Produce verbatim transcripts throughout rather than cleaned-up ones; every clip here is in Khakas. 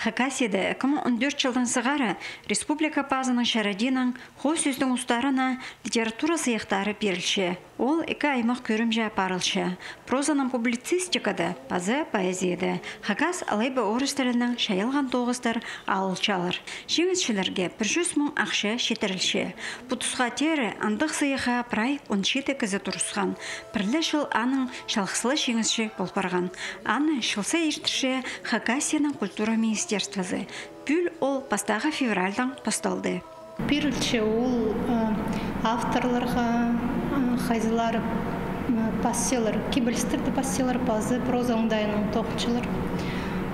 Хакасияда ікі муң он тӧрт чылдаң сығара республика пазының чарадиинаң хоос сӧстің устарына литература сыйыхтары пирілче. Ол ікі аймах кӧрімҷе парылча: прозанаң публицистикада паза поэзияда. Хакас алай ба орыс тілінең чайалған тоғыстар алылчалар. Чиңісчілерге пір чӱс муң ахча читірілче. Пу тусха теере андағ сыйыхха прай он читі кізі турысхан. Пір ле чыл аның чалғыс ла чиңісчі пол парған. Аны чыл сай иртірче Хакасияның культура министерствозы. Пӱӱл ол пастағы февральдаң пасталды. Пирілче ол, э, авторларға, э, хайзылары, э, пасчалар, кибелістерні пасчалар, пазы проза оңдайынаң тоғынчалар.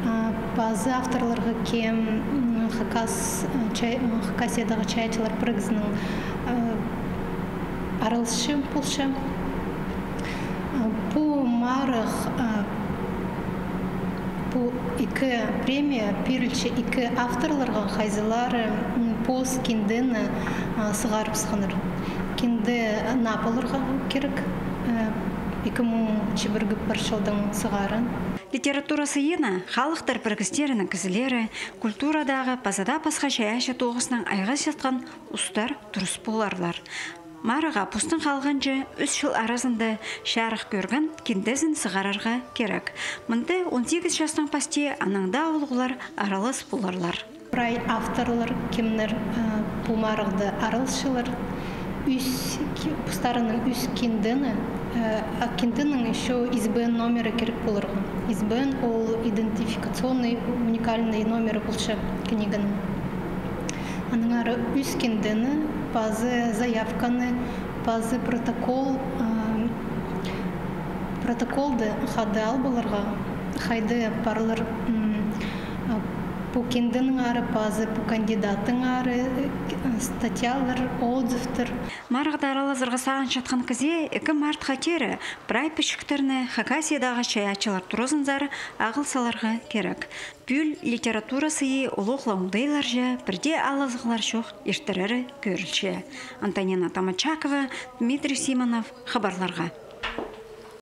Э, пазы авторларға, кем, м, Хакас, э, чай-, э, Хакасиядағы чайаачылар пірігізінің, э, араласчы полча. Э, пу марығ, э, пу ікі премия пирілче ікі авторларға, хайзылары, м, пос киндені, а, сығарыбысханнар. Кинде наа поларға кирек, э, ікі муң чибіргі пір чылдаң сығара. Литература сыйына халыхтар пірігістерінің кізілері, культурадағы паза даа пасха чайаачы тоғыснаң айғасчатхан устар турыс поларлар. Марығға постың халғанҷы ӱс чыл аразында чарых кӧрген киндезін сығарарға кирек. Мында он сигіс частаң пасти анаң даа улуғлар аралас поларлар. Прай авторлар, кемнер, э, пу марығда араласчалар, ӱс ки-, постарының ӱс киндені, э, а кинденің ещё ИСБН номері кирек поларға. ИСБН ол идентификационный уникальный номері полча книганың. Аннаңар ӱс киндені, пазы заявканы, пазы протокол, ам, протоколды хада алып аларға, хайда парлар, м, а, пу кинденің ары, пазы пу кандидаттың ары, э, статьялар, отзывтар. Марығда аралазарға сағынчатхан кізее ікі мартха теере прай пічіктерні Хакасиядағы чайаачылар туразынзар ағыл саларға кирек. Пӱӱл литература сыйы улуғ ла оңдайларҷа пірдее алызығлар чох иртірері кӧрілче. Антонина Тамачакова, Дмитрий Симонов, хабарларға.